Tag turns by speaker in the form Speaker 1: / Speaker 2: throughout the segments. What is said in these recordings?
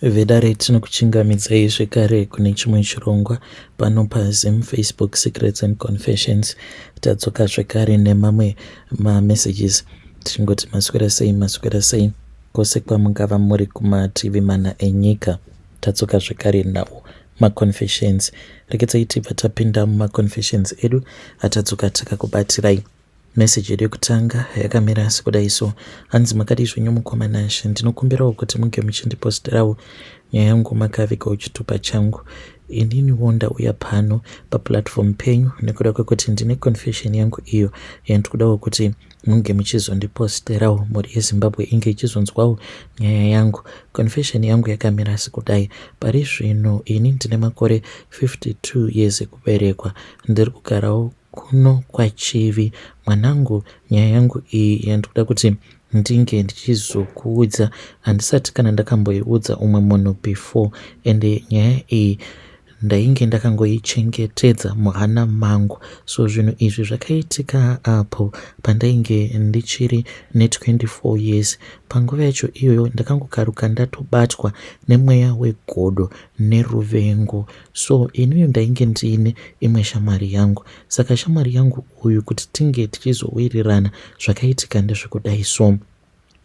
Speaker 1: Vedare tinokuchingamidzai zvekare kune chimwe chirongwa pano paZim Facebook Secrets and Confessions. Tadzoka zvekare nemamwe mamessages tichingoti maswera sei maswera sei kwose kwamungava muri kumativi mana enyika. Tadzoka zvekare nawo maconfessions. Rekedzai tibva tapinda mumaconfessions edu atadzoka takakubatirai. Message yedu yekutanga yakamira sekudai so hanzi makadii zvenyu mukoma Nashe ndinokumbirawo kuti munge muchindiposterawo nyaya yangu makavigawo chitupa changu ininiwo ndauya pano paplatform penyu nekuda kwekuti ndine confession yangu iyo yandikudawo kuti munge muchizondiposterawo mhuri yezimbabwe inge ichizonzwawo nyaya yangu confession yangu yakamira sekudai pari zvino ini ndine makore 52 years ekuberekwa ndiri kugarawo Kuno kwaChivi mwanangu nyaya yangu iyi yandikuda kuti ndinge ndichizokuudza handisati kana ndakamboiudza umwe munhu before ende nyaya iyi ndainge ndakangoichengetedza muhana mangu so zvinhu izvi zvakaitika apo pandainge ndichiri ne24 years panguva yacho iyoyo ndakangokaruka ndatobatwa nemweya wegodo neruvengo So inini ndainge ndiine imwe shamwari yangu saka shamwari yangu uyu kuti tinge tichizowirirana zvakaitika ndezvekudai so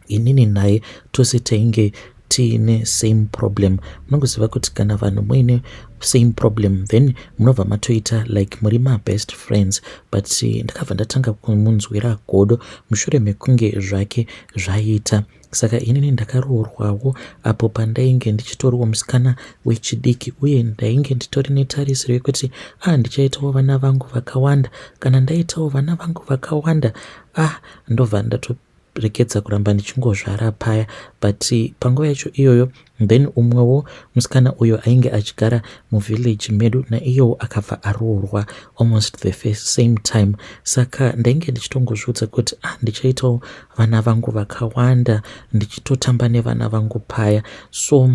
Speaker 1: inini naye tose tainge tiine same problem munongoziva kuti kana vanhu muine same problem then munobva matoita like muri mabest friends but ndakabva ndatanga kumunzwira godo mushure mekunge zvake zvaita Saka inini ndakaroorwawo apo pandainge ndichitoriwo musikana wechidiki uye ndainge nditori netarisiro yekuti ah ndichaitawo vana vangu vakawanda. Kana ndaitawo vana vangu vakawanda ah ndobva ndatorekedza kuramba ndichingozvara paya but panguva yacho iyoyo Then umwewo musikana uyo ainge achigara muvillage medu naiyewo akabva aroorwa almost the first same time saka ndainge ndichitongozviudza kuti ah ndichaitawo vana vangu vakawanda ndichitotamba nevana vangu paya so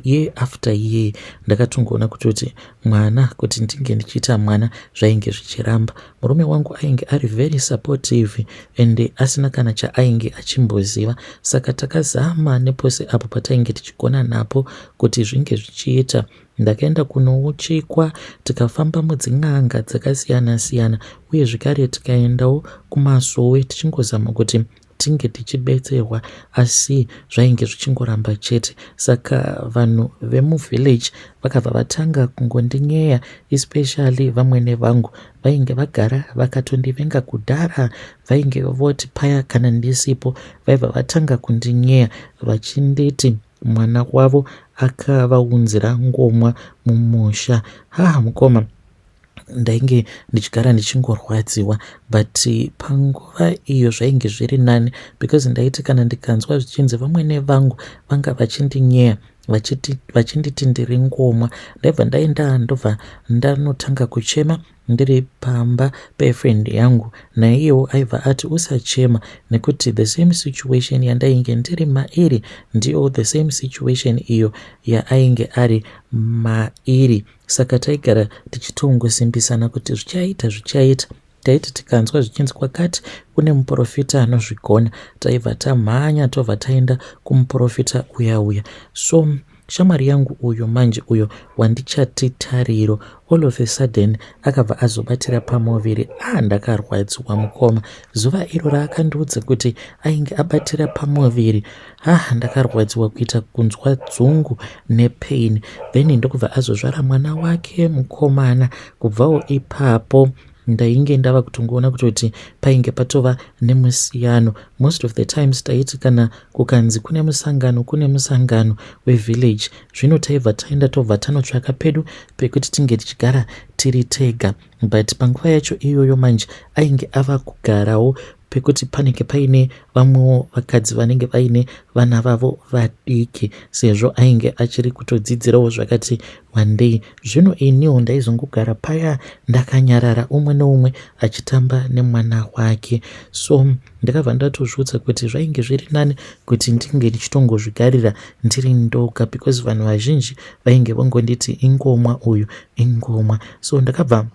Speaker 1: year after year ndakatongoona kutoti mwana kuti ndinge ndichiita mwana zvainge zvichiramba Murume wangu ainge ari very supportive and asina kana chaainge achimboziva saka takazama nepose apo patainge tichigona napo kuti zvinge zvichiita. Ndakaenda kunouchikwa tikafamba mudzin'anga dzakasiyana siyana uye zvekare tikaendawo kumasowe tichingozama kuti tinge tichibetserwa asi zvainge zvichingoramba chete saka vanhu vemuvillage vakabva vatanga kungondinyeya especially vamwene vangu vainge vagara vakatondivenga kudhara vainge voti paya kana ndisipo vaibva vatanga kundinyeya vachinditi mwana wavo akavaunzira ngomwa mumusha ha mukoma ndainge ndichigara ndichingorwadziwa but panguva iyo zvainge zviri nani because ndaiti kana ndikanzwa zvichinzi vamwene vangu vanga vachindinyeya vachinditi ndiri ngomwa ndaibva ndaenda ndobva ndanotanga kuchema ndiri pamba pefriend yangu naiyewo aibva ati usachema nekuti the same situation yandainge ndiri mairi ndiyo the same situation iyo yaainge ari mairi Saka taigara tichitongosimbisana kuti zvichaita zvichaita. Taiti tikanzwa zvichinzi kwakati kune muporofita anozvigona taibva tamhanya tobva taenda kumuporofita uya uya. So shamwari yangu uyu manje uyo wandichati Tariro all of a sudden akabva azobatira pamuviri. Ah ndakarwadziwa mukoma. Zuva iro raakandiudza kuti ainge abatira pamuviri Ah, ndakarwadziwa kuita kunzwa dzungu nepain then ndokubva azozvara mwana wake mukomana kubvawo ipapo ndainge ndava kutongoona kutoti painge patova nemusiyano most of the times taiti kana kukanzi kune musangano kune musangano wevillage zvino taibva taenda tobva tanotsvaka pedu pekuti tinge tichigara tiri tega but panguva yacho iyoyo manje ainge ava kugarawo pekuti panenge paine vamwewo vakadzi vanenge vaine vana vavo vadiki sezvo ainge achiri kutodzidzirawo zvakati wandei. Zvino iniwo ndaizongogara paya ndakanyarara umwe neumwe achitamba nemwana wake. So ndakabva ndatozviudza kuti zvainge zviri nani kuti ndinge ndichitongozvigarira ndiri ndoga because vanhu vazhinji vainge vongonditi ingomwa uyu ingomwa. So ndakabva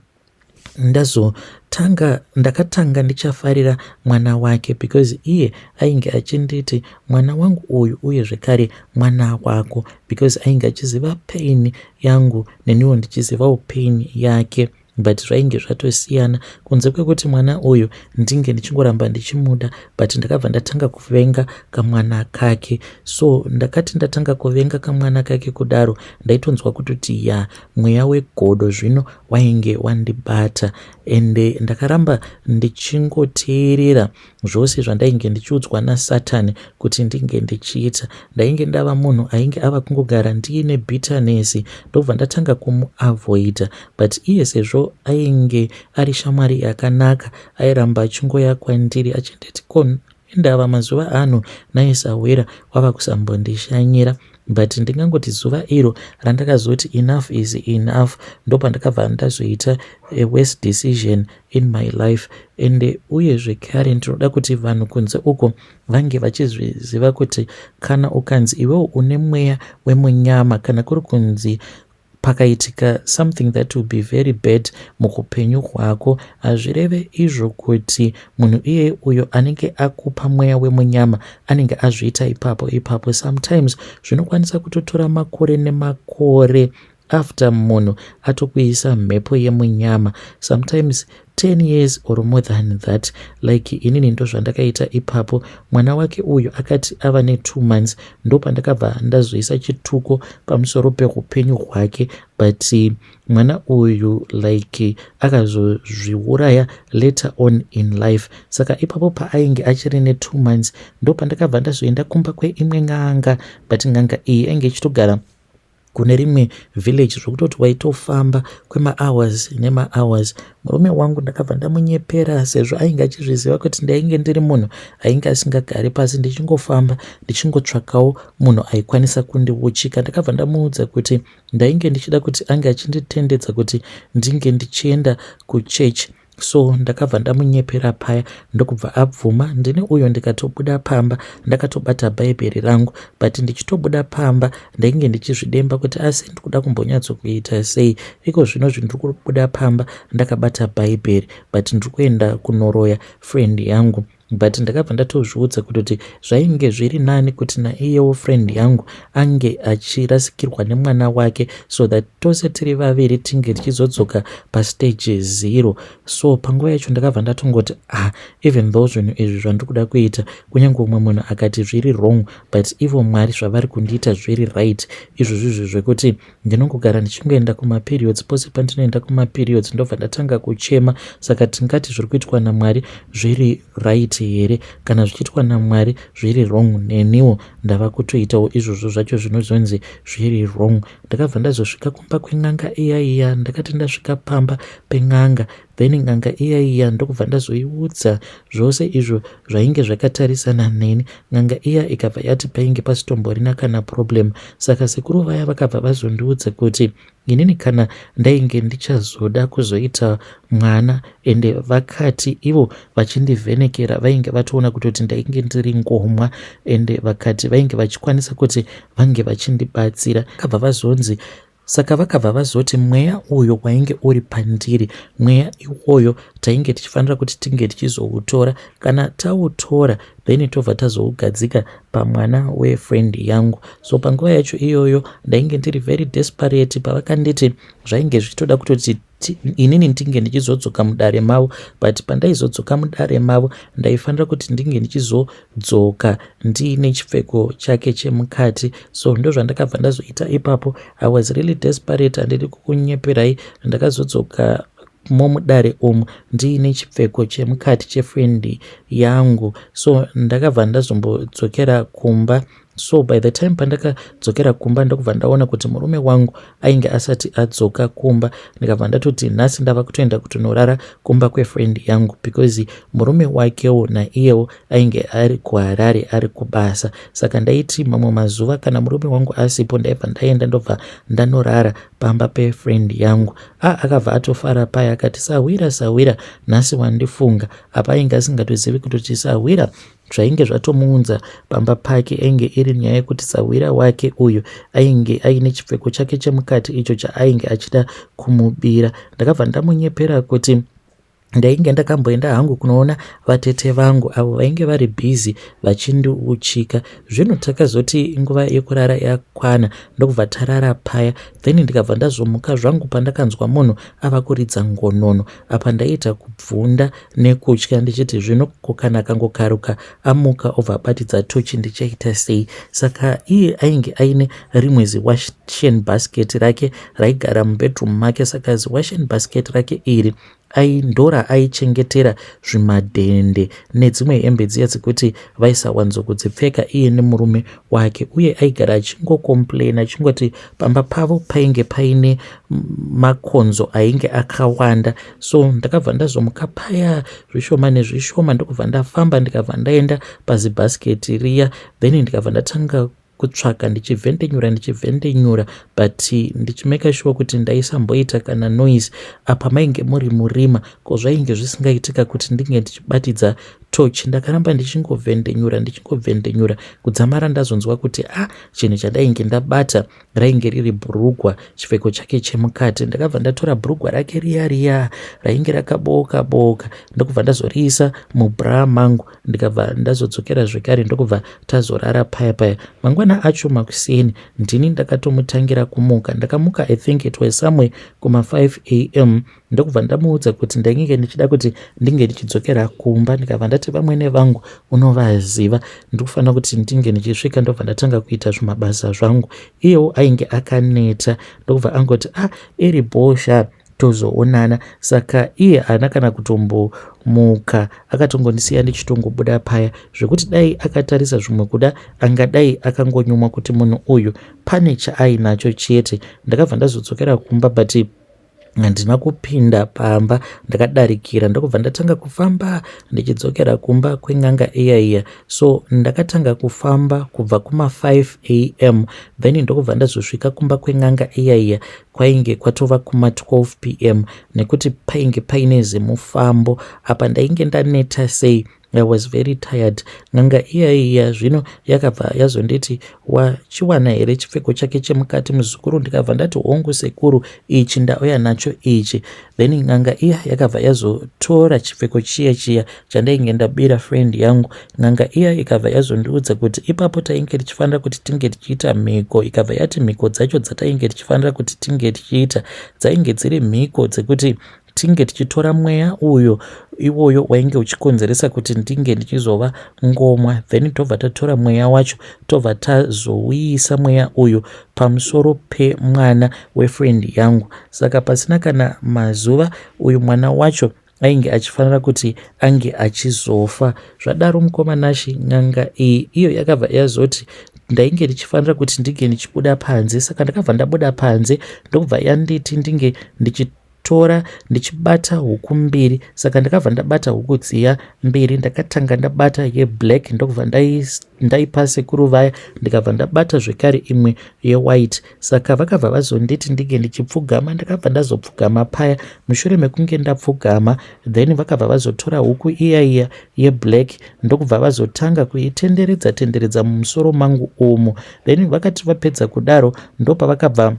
Speaker 1: ndazotanga Tanga ndakatanga ndichafarira mwana wake because iye ainge achinditi mwana wangu uyu uye zvekare mwana wako because ainge achiziva pain yangu neniwo ndichizivawo pain yake but zvainge zvatosiyana kunze kwekuti mwana uyu ndinge ndichingoramba ndichimuda but ndakabva ndatanga kuvenga kamwana kake. So ndakati ndatanga kuvenga kamwana kake kudaro ndaitonzwa kutoti ya mweya wegodo zvino wainge wandibata ende ndakaramba ndichingoteerera zvose zvandainge ndichiudzwa nasatani kuti ndinge ndichiita. Ndainge ndava munhu ainge ava kungogara ndiine bitterness ndobva ndatanga kumuavoida but iye sezvo ainge ari shamwari yakanaka airamba achingoya kwandiri achinditi ko indava mazuva ano naye sahwira wava kusambondishanyira but ndingangoti zuva iro randakazoti enough is enough ndopandakabva ndazoita a worst decision in my life. Ende uye zvekare ndinoda kuti vanhu kunze uko vange vachizviziva kuti kana ukanzi iwewo une mweya wemunyama kana kuri kunzi pakaitika something that will be very bad muhupenyu hwako hazvireve izvo kuti munhu iyeye uyo anenge akupa mweya wemunyama anenge azviita ipapo ipapo. Sometimes zvinokwanisa kutotora makore nemakore after munhu atokuisa mhepo yemunyama, sometimes 10 years or more than that. Like inini ndozvandakaita ipapo. Mwana wake uyu akati ava ne2 months ndopandakabva ndazoisa chituko pamusoro peupenyu hwake, but mwana uyu like akazozviuraya later on in life. Saka ipapo paainge achiri ne2 months ndopandakabva ndazoenda kumba kweimwe n'anga, but n'anga iyi ainge ichitogara kune rimwe village zvokutoti waitofamba kwemahours nemahours. Murume wangu ndakabva ndamunyepera sezvo ainge achizviziva kuti ndainge ndiri munhu ainge asingagari pasi, ndichingofamba ndichingotsvakawo munhu aikwanisa kundiuchika. Ndakabva ndamuudza kuti ndainge ndichida kuti ange achinditendedza kuti ndinge ndichienda kuchechi. So ndakabva ndamunyepera paya ndokubva abvuma. Ndini uyo ndikatobuda pamba ndakatobata bhaibheri rangu, but ndichitobuda pamba ndainge ndichizvidemba kuti asi ndikuda kumbonyatsokuita sei iko zvino zvindiri kubuda pamba ndakabata bhaibheri but ndiri kuenda kunoroya friend yangu. But ndakabva ndatozviudza kutoti zvainge zviri nani kuti naiyewo friend yangu ange achirasikirwa nemwana wake so that tose tiri vaviri tinge tichizodzoka pastage zero. So panguva yacho ndakabva ndatongoti, ah, even though zvinhu izvi zvandiri kuda kuita kunyange umwe munhu akati zviri wrong, but ivo Mwari zvavari kundiita zviri right. Izvozvizvi zvekuti ndinongogara ndichingoenda kumaperiods, pose pandinoenda kumaperiods ndobva ndatanga kuchema, saka tingati zviri kuitwa naMwari zviri right here? Kana zvichiitwa naMwari zviri wrong, neniwo ndava kutoitawo izvozvo zvacho zvinozonzi zviri wrong. Ndakabva ndazosvika kumba kwen'anga iya iya. Ndakati ndasvika pamba pen'anga, then n'anga iya iya ndokubva ndazoiudza zvose izvo zvainge zvakatarisana neni. N'anga iya ikabva yati painge pasitomborina kana problem. Saka sekuru vaya vakabva vazondiudza kuti inini kana ndainge ndichazoda kuzoita mwana, ende vakati ivo vachindivhenekera vainge vatoona kutoti ndainge ndiri ngomwa, ende vakati vainge vachikwanisa kuti vange vachindibatsira. Kabva vazonzi saka vakabva vazoti mweya uyo wainge uri pandiri, mweya iwoyo tainge tichifanira kuti tinge tichizoutora. Kana tautora, then tobva tazougadzika pamwana wefriend yangu. So panguva yacho iyoyo ndainge ndiri very desperate. Pavakanditi zvainge zvichitoda kutoti inini ndinge ndichizodzoka mudare mavo, but pandaizodzoka mudare mavo ndaifanira kuti ndinge ndichizodzoka ndiine chipfeko chake chemukati. So ndo zvandakabva ndazoita ipapo. I was really desperate, handidi kukunyeperai. Ndakazodzoka momudare umu ndiine chipfeko chemukati chefriend yangu. So ndakabva ndazombodzokera kumba. So by the time pandakadzokera kumba, ndokubva ndaona kuti murume wangu ainge asati adzoka kumba. Ndikabva ndatoti nhasi ndava kutoenda kutonorara kumba kwefriend yangu because murume wakewo naiyewo ainge ari kuHarare ari kubasa. Saka ndaiti mamwe mazuva kana murume wangu asipo, ndaibva ndaenda ndobva ndanorara pamba pefriend yangu. A akabva atofara paya akati, "Sahwira, sahwira, nhasi wandifunga." Apa ainge asingatozivi kutoti sahwira zvainge zvatomuunza pamba pake ainge iri nyaya yekuti sahwira wake uyu ainge aine chipfeko chake chemukati icho chaainge achida kumubira. Ndakabva ndamunyepera kuti Ndainge ndakamboenda hangu kunoona vatete vangu avo vainge vari busy vachindiuchika. Zvino takazoti nguva yekurara yakwana ndokubva tarara paya then ndikabva ndazomuka zvangu pandakanzwa munhu ava kuridza ngonono. Apa ndaiita kubvunda nekutya ndichiti zvino ko kana akangokaruka amuka obva abatidza tochi ndichaita sei? Saka iye ainge aine rimwe ziwashen basket rake raigara mubedroom make saka ziwashen basket rake iri ndoraaichengetera zvimadhende nedzimwe hembe dziya dzekuti vaisawanzokudzipfeka iye nemurume wake uye aigara achingokomplaina achingoti pamba pavo painge paine makonzo ainge akawanda so ndakabva ndazomuka paya zvishoma nezvishoma ndokubva ndafamba ndikabva ndaenda pazibhasiketi riya then ndikabva ndatanga kutsvaka ndichivhendenyura ndichivhendenyura but ndichimeka sure kuti ndaisamboita kana noise apa mainge muri murima ko zvainge zvisingaitika kuti ndinge ndichibatidza torch ndakaramba ndichingovhendenyura ndichingovhendenyura kudzamara ndazonzwa kuti a ah, chinhu chandainge ndabata rainge riri bhurugwa chipfeko chake chemukati ndakabva ndatora bhurugwa rake riya riya rainge rakabooka booka ndokubva ndazoriisa mubra mangu ndikabva ndazodzokera zvekare ndokubva tazorara paya paya mangwana acho makuseni ndini ndakatomutangira kumuka ndakamuka i think it was somewhere kuma 5 am ndokubva ndamuudza kuti ndainge ndichida kuti ndinge ndichidzokera kumba ndikabva ndati vamwene vangu unovaziva ndikufanira kuti ndinge ndichisvika ndobva ndatanga kuita zvimabasa zvangu iyewo ainge akaneta ndokubva angoti ah iri bhosha tozoonana saka iye haana kana kutombomuka akatongondisiya ndichitongobuda paya zvekuti dai akatarisa zvimwe kuda angadai akangonyumwa kuti munhu uyu pane chaainacho chete ndakabva ndazodzokera kumba but handina kupinda pamba ndakadarikira ndokubva ndatanga kufamba ndichidzokera kumba kwen'anga iya iya so ndakatanga kufamba kubva kuma 5 am then ndokubva ndazosvika kumba kwen'anga iya iya kwainge kwatova kuma 12 pm nekuti painge paine zimufambo apa ndainge ndaneta sei I was very tired n'anga iya iya zvino yakabva yazonditi wachiwana here chipfeko chake chemukati muzukuru ndikabva ndati hongu sekuru ichi ndauya nacho ichi then n'anga iya yakabva yazotora chipfeko chiya chiya chandainge ndabira friend yangu n'anga iya ikabva yazondiudza kuti ipapo tainge tichifanira kuti tinge tichiita mhiko ikabva yati mhiko dzacho dzatainge tichifanira kuti tinge tichiita dzainge dziri mhiko dzekuti tinge tichitora mweya uyo iwoyo wainge uchikonzeresa kuti ndinge ndichizova ngomwa then tobva tatora mweya wacho tobva tazouisa mweya uyu pamusoro pemwana wefriend yangu saka pasina kana mazuva uyu mwana wacho ainge achifanira kuti ange achizofa zvadaro mukoma Nashi n'anga iyi iyo yakabva yazoti ndainge ndichifanira kuti ndinge ndichibuda panze saka ndakabva ndabuda panze ndokubva yanditi ndinge ndichitora ndichibata huku mbiri saka ndakabva ndabata huku dziya mbiri ndakatanga ndabata yeblack ndokubva ndaipa sekuru vaya ndikabva ndabata zvekare imwe yewhite saka vakabva vazonditi ndinge ndichipfugama ndakabva ndazopfugama paya mushure mekunge ndapfugama then vakabva vazotora huku iya iya yeblack ndokubva vazotanga kuitenderedza tenderedza mumusoro mangu umu then vakati vapedza kudaro ndopavakabva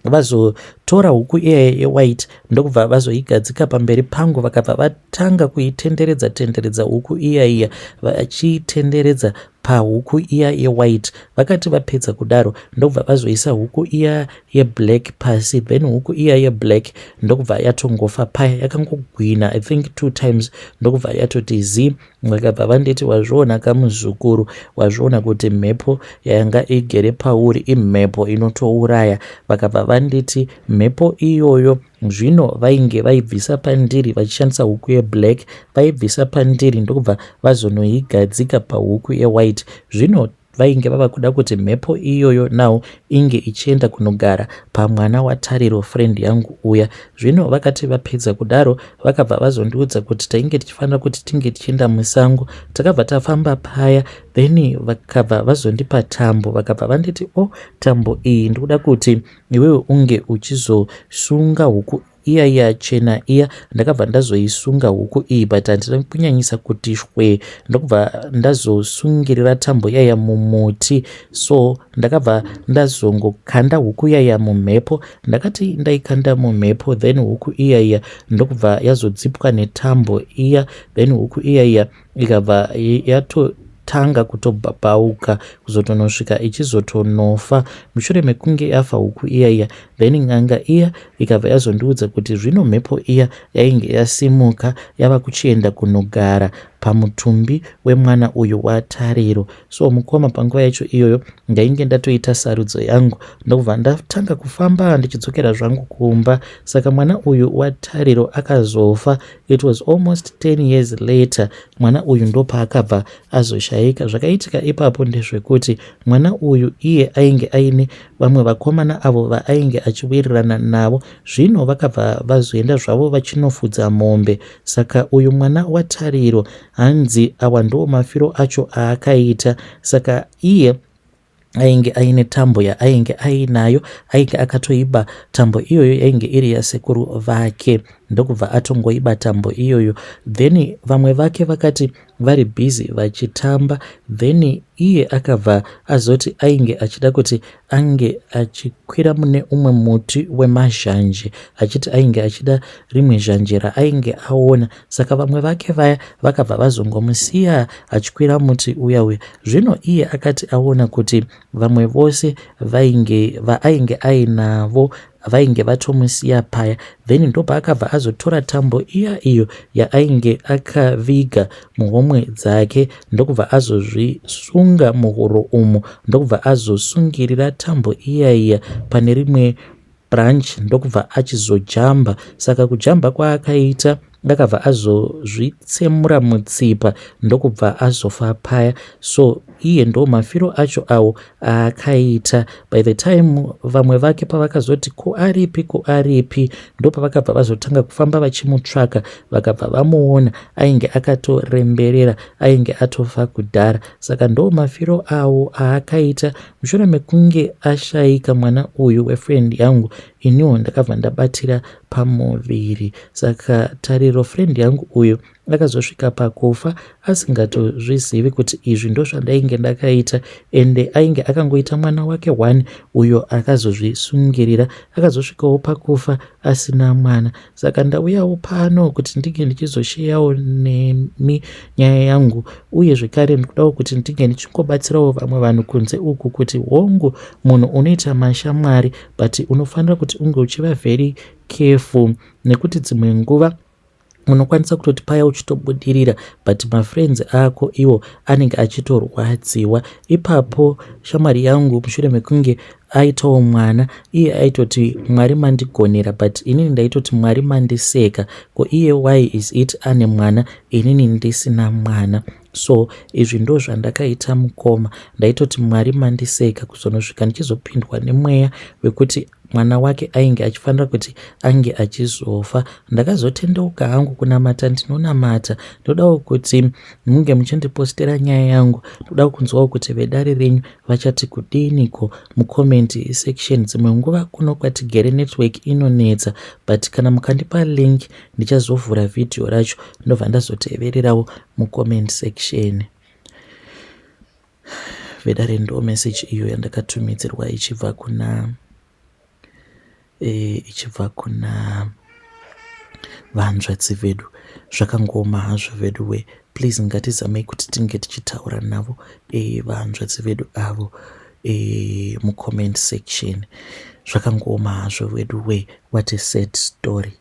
Speaker 1: vazotora huku iya yewhite ndokubva vazoigadzika pamberi pangu vakabva vatanga kuitenderedza tenderedza huku iya iya vachiitenderedza pahuku iya yewhite vakati vapedza kudaro ndokubva vazoisa huku iya yeblack pasi then huku iya yeblack ndokubva yatongofa paya yakangogwina i think two times ndokubva yatoti zi vakabva vanditi wazviona kamuzukuru wazviona kuti mhepo yanga igere pauri imhepo inotouraya vakabva vanditi mhepo iyoyo zvino vainge vaibvisa pandiri vachishandisa huku yeblack vaibvisa pandiri ndokubva vazonoigadzika pahuku yewhite zvino vainge vava kuda kuti mhepo iyoyo now inge ichienda kunogara pamwana waTariro friend yangu uya zvino vakati vapedza kudaro vakabva vazondiudza kuti tainge tichifanira kuti tinge tichienda musango takabva tafamba paya then vakabva vazondipa tambo vakabva vanditi o oh, tambo iyi ndikuda kuti iwewe unge uchizosunga huku iya iya chena iya ndakabva ndazoisunga huku iyi but handina kunyanyisa kuti shwee ndokubva ndazosungirira tambo iyaiya mumuti so ndakabva ndazongokanda huku iyaiya mumhepo ndakati ndaikanda mumhepo then huku iyaiya ndokubva yazodzipwa netambo iya then huku iyaiya ikabva yatotanga kutobhabhauka kuzotonosvika ichizotonofa mushure mekunge yafa huku iya iya then n'anga iya ikabva yazondiudza kuti zvino mhepo iya yainge yasimuka yava kuchienda kunogara pamutumbi wemwana uyu waTariro. So mukoma panguva yacho iyoyo ndainge ndatoita sarudzo yangu ndokubva ndatanga kufamba ndichidzokera zvangu kumba. Saka mwana uyu waTariro akazofa. It was almost 10 years later mwana uyu ndopaakabva azoshaika. Zvakaitika ipapo ndezvekuti mwana uyu iye ainge aine vamwe vakomana avo vaainge achiwirirana navo zvino vakabva vazoenda zvavo vachinofudza mombe saka uyu mwana waTariro hanzi awa ndiwo mafiro acho aakaita saka iye ainge aine tambo yaainge ainayo ainge akatoiba tambo iyoyo yainge iri yasekuru vake ndokubva atongoiba tambo iyoyo then vamwe vake vakati vari busy vachitamba then iye akabva azoti ainge achida kuti ange achikwira mune umwe muti wemazhanje achiti ainge achida rimwe zhanje raainge aona saka vamwe vake vaya vakabva vazongomusiya achikwira muti uya uya zvino iye akati aona kuti vamwe vose vainge vaainge ainavo vainge vatomusiya paya then ndopaakabva azotora tambo iya iyo yaainge akaviga muhomwe dzake ndokubva azozvisunga muhuro umu ndokubva azosungirira tambo iya iya pane rimwe branch ndokubva achizojamba saka kujamba kwaakaita akabva azozvitsemura mutsipa ndokubva azofa paya so iye ndo mafiro acho awo aakaita by the time vamwe vake pavakazoti ko aripi ko aripi ndopavakabva vazotanga kufamba vachimutsvaka vakabva vamuona ainge akatoremberera ainge atofa kudhara saka ndo mafiro awo aakaita mushure mekunge ashaika mwana uyu wefriend yangu iniwo ndakabva ndabatira pamuviri saka Tariro friend yangu uyu akazosvika pakufa asingatozvizivi kuti izvi ndozvandainge ndakaita ende ainge akangoita mwana wake one uyo akazozvisungirira akazosvikawo pakufa asina mwana saka ndauyawo pano kuti ndinge ndichizosheyawo nemi nyaya yangu uye zvekare ndikudawo kuti ndinge ndichingobatsirawo vamwe vanhu kunze uku kuti hongu munhu unoita mashamwari but unofanira kuti unge uchiva very careful nekuti dzimwe nguva unokwanisa kutoti paya uchitobudirira but mafriends ako iwo anenge achitorwadziwa ipapo shamwari yangu mushure mekunge aitawo mwana iye aitoti mwari mandigonera but inini ndaitoti mwari mandiseka ko iye why is it ane mwana inini ndisina mwana so izvi ndo zvandakaita mukoma ndaitoti mwari mandiseka kuzonosvika ndichizopindwa nemweya wekuti mwana wake ainge achifanira kuti ange achizofa ndakazotendeuka hangu kunamata ndinonamata ndodawo kuti munge muchindipostera nyaya yangu ndoda kunzwawo kuti vedare renyu vachati kudiniko mucomment section dzimwe nguva kuno kwatigere network inonetsa but kana mukandipa link ndichazovhura vhidhiyo racho ndobva ndazotevererawo mucomment section vedare ndo message iyo yandakatumidzirwa ichibva kuna e, ichibva kuna vanzvadzi vedu zvakangooma hazvo vedu we please ngatizamei kuti tinge tichitaura navo e, vanzvadzi vedu avo e, mucomment section zvakangooma hazvo vedu we what a sad story.